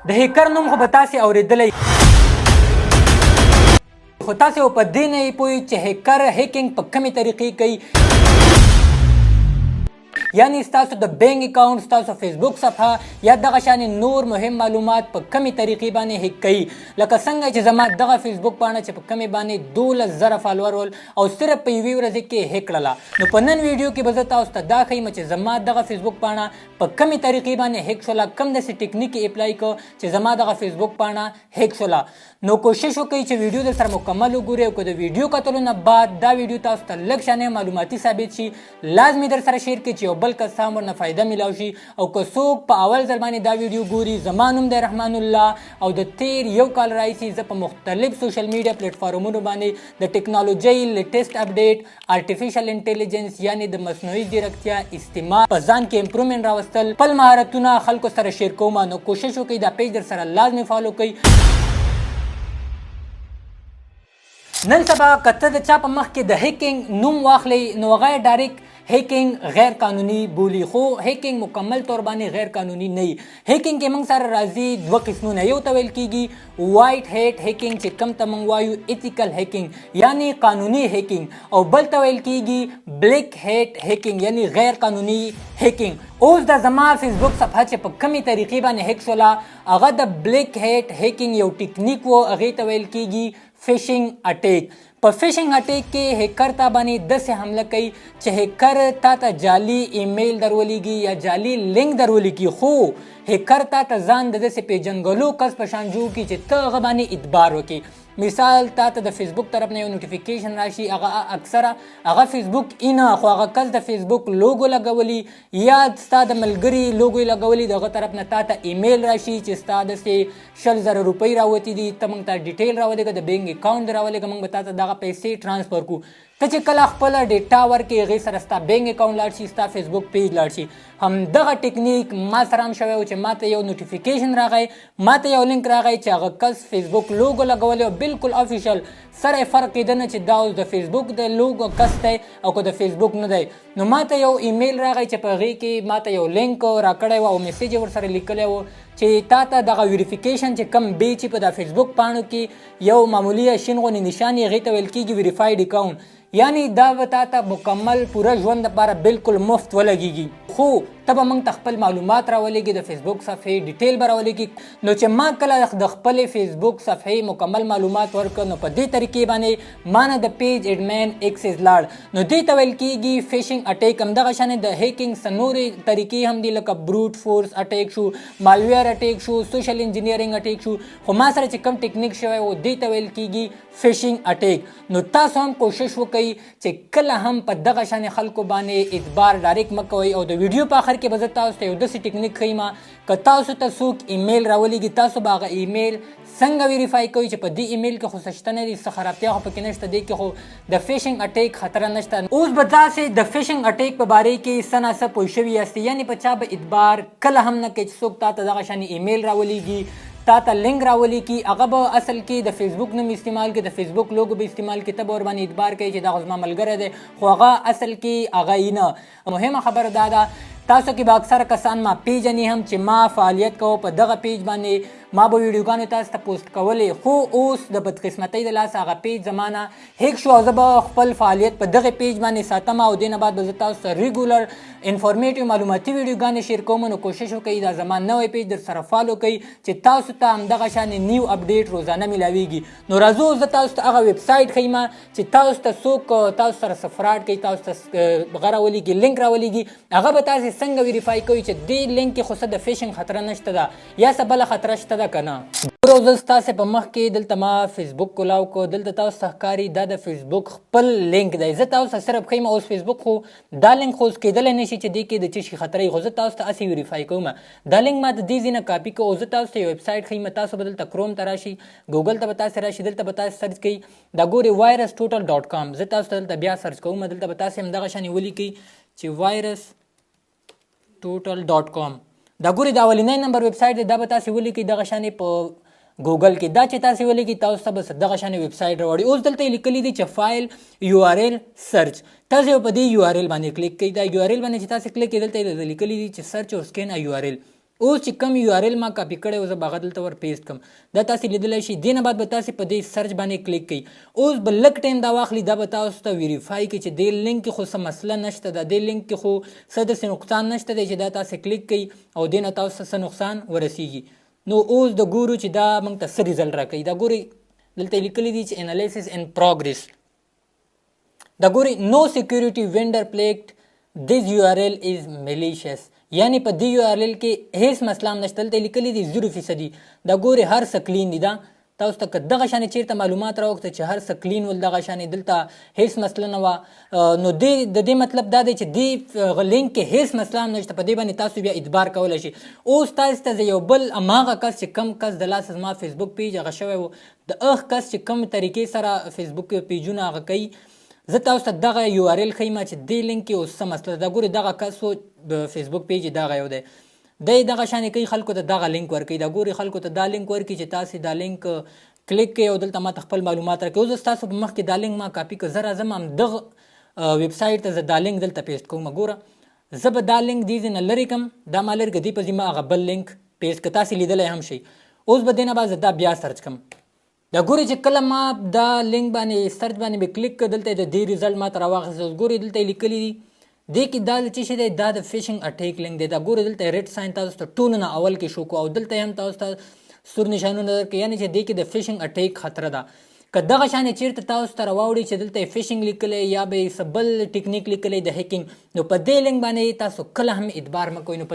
د هیکر نوم خو به تاسې اورېدلی، خو تاسې به په دې نه یئ پوه چې هیکر هیکینګ په کومې طریقې کوي، یعنی ستاسو د بانک اکاونټ، ستاسو فیسبوک صفحه یا دغه شان نور مهم معلومات په کومې طریقې باندې هیک کوي. لکه څنګه چې زما دغه فیسبوک پاڼه چې په کومې باندې 12,000 فالوور ول او صرف په یوې ورځې کې هیک کړله. نو په نن ویډیو کې به زه تاسو ته دا ښیم چې زما دغه فیسبوک پاڼه په کومې طریقې باندې هیک شوله، کوم داسې ټکنیک یې اپلای کړ چې زما دغه فیسبوک پاڼه هیک شوله. نو کوشش وکړئ چې ویډیو در سره مکمل وګورئ، او که د ویډیو کتلو نه بعد دا ویډیو تاسو ته لږ شانې معلوماتي ثابت شي، لازمي در سره شیر کړئ چې یو بل کس هم ورنه فایده ملاو شي. او که څوک په اول ځل باندې دا ویډیو ګوري، زما نوم دی رحمان الله او د تیر یو کال راهیسې زه په مختلف سوشل میډیا پلیټفارمونو باندې د ټکنالوژۍ لیټسټ اپډیټ، آرټیفیشل انټیلیجنس یعنی د مصنوعي ځیرکتیا استعمال، په ځان کې امپرومنټ راوستل، خپل مهارتونه خلکو سره شیر کوم. نو کوشش وکړئ دا پیج در سره لازمي فالو کړئ. نن سبا که ته د چا په مخ کې د هیکینګ نوم واخلې، نو هغه ډایرکټ هیکینګ غیر قانوني بولي، خو هیکینګ مکمل طور باندې غیر قانوني نه وي. هیکینګ کې موږ سره راځي دوه قسمونه، یو ته ویل کیږي وایټ هیټ هیکینګ چې کم ته موږ وایو ایتیکل هیکینګ یعنی قانوني هیکینګ، او بل ته ویل کیږي بلیک هیټ هیکینګ یعنی غیر قانوني هیکینګ. اوس د زما فیسبوک صفحه چې په کومې طریقې باندې هیک شوله، هغه د بلیک هیټ هیکینګ یو ټکنیک وو، هغې ته ویل کیږي فشینګ اټیک. په فشینګ اټیک کې هیکر تا باندې داسې حمله کوي چې هیکر تا ته جعلي ایمیل درولېږي یا جعلي لینک درولېږي، خو هیکر تا ته ځان د داسې پیژندګلو کس په شان جوړ کړي چې ته هغه باندې اعتبار وکړي. مثال تا ته د فیسبوک طرف نه یو نوټیفیکیشن راشي، هغه اکثره هغه فیسبوک اینه، خو هغه کس د فیسبوک لوګو لګولي یا ستا د ملګري لوګو یې لګولي، د هغه طرف نه تا ته ایمیل راشي چې ستا داسې 20,000 روپۍ راوتې دي، ته موږ ته ډیټیل راولېږه، د بینک اکاونټ دې راولېږه، موږ به تا ته دغه پیسې ټرانسفر کړو. ته چې کله خپله ډیټا ورکړې، هغې سره ستا بینک اکاونټ لاړ شي، ستا فیسبوک پیج لاړ شي. همدغه ټکنیک ما سره هم شوی و چې ما ته یو نوټیفیکیشن راغی، ما ته یو لینک راغی چې هغه کس فیسبوک لوګو لګولی او بالکل افیشل سره یې فرق کېده نه چې دا اوس د فیسبوک د لوګو کس دی او که د فیسبوک نه دی. نو ما ته یو ایمیل راغی چې په هغې کې ما ته یو لینک راکړی و او میسج یې ورسره لیکلی و چې تا ته دغه ویریفیکیشن چې کم بی چې په دا فیسبوک پاڼو کې یو معمولی شین غوندې نشان یې، هغې ته ویل کېږي ویریفایډ اکاونټ، یعنی دا به تا ته مکمل پوره ژوند لپاره بالکل مفت ولګېږي، خو ته به موږ ته خپل معلومات راولېږي، د فیسبوک صفحې ډیټیل به راولېږي. نو چې ما کله د خپلې فیسبوک صفحې مکمل معلومات ورکړ، نو په دې طریقې باندې ما نه د پیج اډمین اکسس لاړ. نو دې ته ویل کېږي فشینګ اټیک. همدغه شان د هیکینګ څه نورې طریقې هم دي، لکه بروټ فورس اټیک شو، مالویر اټیک شو، سوشل انجینیرینګ اټیک شو، خو ما سره چې کوم ټکنیک شوی و دې ته ویل کېږي فشینګ اټیک. نو تاسو هم کوشش وکړئ چې کله هم په دغه شان خلکو باندې اعتبار ډایرکټ مه کوئ. او د ویډیو په اخر کې به زه تاسو ته یو داسې ټکنیک ښیم، که تاسو ته څوک ایمیل راولېږي، تاسو به هغه ایمیل څنګه ویریفای کوئ چې په دې ایمیل کې خو څه شته نه دي، څه خرابتیا خو پکې نشته، دې کې خو د فشینګ اټیک خطر نشته. اوس به تاسې د فشینګ اټیک په باره کې څه نا څه پوه شوي یاستئ، یعنی په چا به اعتبار کله هم نه کوئ چې څوک تا ته دغه شان ایمیل راولېږي، تا ته لینک راولیکي، هغه به اصل کې د فیسبوک نوم استعمال کړي، د فیسبوک لوګو به استعمال کړي، ته به ورباندې اعتبار کوي چې دا خو زما ملګری دی، خو هغه اصل کې هغه یې نه. مهمه خبره دا ده، تاسو کې به اکثره کسان ما پیژني هم چې ما فعالیت کوو په دغه پیج باندې، ما به ویډیوګانې تاسو ته پوسټ کولې، خو اوس د بدقسمتۍ د لاسه هغه پیج زما نه هیک شو او زه به خپل فعالیت په دغه پیج باندې ساتم او دې نه بعد به زه تاسو ته ریګولر انفارمیټیو معلوماتي ویډیوګانې شیر کوم. نو کوشش وکړئ دا زما نوی پیج در سره فالو کړئ چې تاسو ته همدغه شان نیو اپډیټ روزانه ملاویږي. نو راځو زه تاسو ته هغه ویب سایټ ښیم چې تاسو ته څوک تاسو سره څه فراډ کوي، تاسو ته هغه راولېږي، لینک راولېږي، هغه به تاسې څنګه ویریفای کوئ چې دې لینک کې خو څه د فشینګ خطر نشته ده یا څه بله خطر شته ده که نه. ګوره زه ستاسې په مخ کې دلته ما فیسبوک کولاو کو، دلته تاسو ته ښکاري دا د فیسبوک خپل لینک دی، زه تاسو ته صرف ښیم. اوس فیسبوک خو دا لینک خو اوس کېدلی نه شي چې دې کې د څه شي خطر وي، خو زه تاسو ته هسې ویریفای کوم. دا لینک ما د دې ځای نه کاپي کړ او زه تاسو ته یو ویب سایټ ښیم، تاسو به دلته کروم ته راشي، ګوګل ته به تاسې راشي، دلته به تاسې سرچ کړئ دا ګوري وایرس ټوټل ډاټ کام. زه تاسو ته دلته بیا سرچ کوم، دلته به تاسې همدغه شان ولیکئ چې وایرس ټوټل ډاټ کام. دا ګوري دا اولنی نمبر ویب سایټ دی، دا به تاسې ولیکئ دغه شانې په ګوګل کې، دا چې تاسې ولیکئ تاسو ته به دغه شانې ویب سایټ راوړي. اوس دلته یې لیکلي دي چې فایل یو آر ایل سرچ، تاسې به په دې یو آر ایل باندې کلیک کړئ. دا یو آر ایل باندې چې تاسې کلیک کړئ، دلته یې لیکلي دي چې سرچ او سکین یو آر ایل. اوس چې کوم یو آر ایل ما کاپي کړی و، زه به هغه دلته ور پیسټ کړم. دا تاسې لیدلی شئ. دې نه بعد به تاسې په دې search باندې کلیک کړئ. اوس به لږ ټایم دا واخلي، دا به تاسو ته verify کړي چې دې لینک کې خو څه مسله نشته ده، دې لینک کې خو څه داسې نقصان نشته دی چې دا تاسې کلیک کړئ او دې نه تاسو ته څه نقصان ورسیږي. نو اوس د ګورو چې دا موږ ته څه result راکوي. دا ګورئ، دلته یې لیکلي دي چې analysis in progress. دا ګورئ، no security vendor flagged this URL is malicious، یعنی په دې URL کې هیڅ مسله هم نشته. دلته یې لیکلي دي 0 فیصدي. دا ګورئ، هر څه clean دي. دا تاسو ته که دغه شانې چېرته معلومات راوښته چې هر څه clean ول، دغه شانې دلته هیڅ مسله نه وه، نو د دې مطلب دا دی چې دې لینک کې هیڅ مسله هم نشته، په دې باندې تاسو بیا اعتبار کولی شئ. اوس تاسو ته زه یو بل هماغه کس چې کم کس د لاسه زما فیسبوک page هغه شوی و، د هغه کس چې کوم طریقې سره فیسبوک پیجونه هغه کوي، زه تاسو ته دغه URL ښیم چې دې لینک کې اوس څه مسله ده. ګورئ، دغه کس و، د فیسبوک page یې دغه یو دی، دی دغه شانې کوي، خلکو ته دغه لینک ورکوي. دا ګورئ، خلکو ته دا لینک ورکوي چې تاسې دا لینک کلیک کړئ او دلته ما ته خپل معلومات راکړئ. اوس زه ستاسو په مخ کې دا لینک ما کاپي کړ، زه راځم همدغه ویبسایټ ته، زه دا لینک دلته paste کوم. ګوره، زه به دا لینک دې ځای نه لرې کړم، دا ما لرې کړ، دې په ځای ما هغه بل لینک paste کړ، تاسې لیدلی هم شئ. اوس به دې نه بعد زه دا بیا search کړم. دا ګورئ چې کله ما دا لینک باندې search باندې مې کلیک کړ، دلته د دې result ما ته راواخیست. اوس ګورئ، دلته یې لیکلي دي دې کې دا چې څه دی، دا د phishing attack link دی. دا ګورئ، دلته red sign تاسو ته ټولو نه اول کې شو کو او دلته هم تاسو ته سور نشانونه درکړي، یعنې چې دې کې د phishing attack خطر ده. که دغه شانې چېرته تاسو ته راواوړي چې دلته یې phishing لیکلی یا به یې څه بل ټکنیک لیکلی د hacking، نو په دې لینک باندې تاسو کله هم اعتبار مه کوئ. نو په